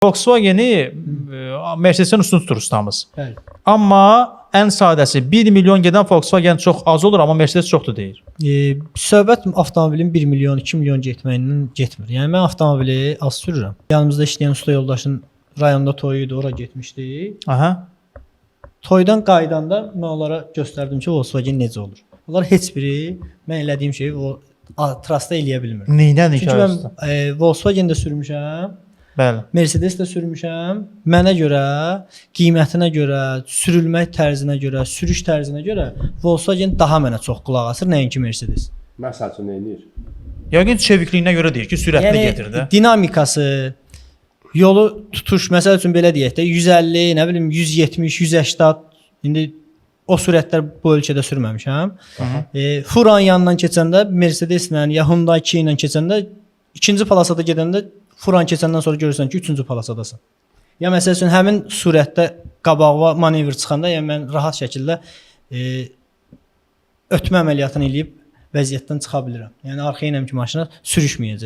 Volkswagen-i Mercedes-dən üstün tutur ustamız. Bəli. Amma ən sadəsi 1 milyon gedən Volkswagen çox az olur, amma Mercedes çoxdur deyir. Söhbət avtomobilin 1 milyon, 2 milyon getməyindən getmir. Yəni mən avtomobili az sürürəm. Yanımızda işləyən usta yoldaşın rayonda toyu idi, ora getmişdik. Aha. Toydan qayıdanda mən onlara göstərdim ki, Volkswagen necə olur. Onlar heç biri mən elədiyim şeyi o trasda eləyə bilmir. Neydən Çünki mən Volkswagen də sürmüşəm, Bəli. Mercedes də sürmüşəm. Mənə görə, qiymətinə görə, sürülmək tərzinə görə, sürüş tərzinə görə Volkswagen daha mənə çox qulaq asır, nəinki Mercedes. Məsəl üçün nə edir? Yəqin çevikliyinə görə deyir ki, sürətli Yəni gedir də. dinamikası, yolu tutuş, məsəl üçün belə deyək də 150, nə bilim 170, 180 indi o sürətlər bu ölkədə sürməmişəm. Furanın yanından keçəndə Mercedes-lə ya Hyundai Kia ilə keçəndə ikinci palasada gedəndə Furan keçəndən sonra görürsən ki, üçüncü palasadasan. Ya məsəl üçün həmin sürətdə qabağa manevr çıxanda, yəni mən rahat şəkildə ötmə əməliyyatını eləyib vəziyyətdən çıxa bilirəm. Yəni arxayınam ki, maşına sürüşməyəcək.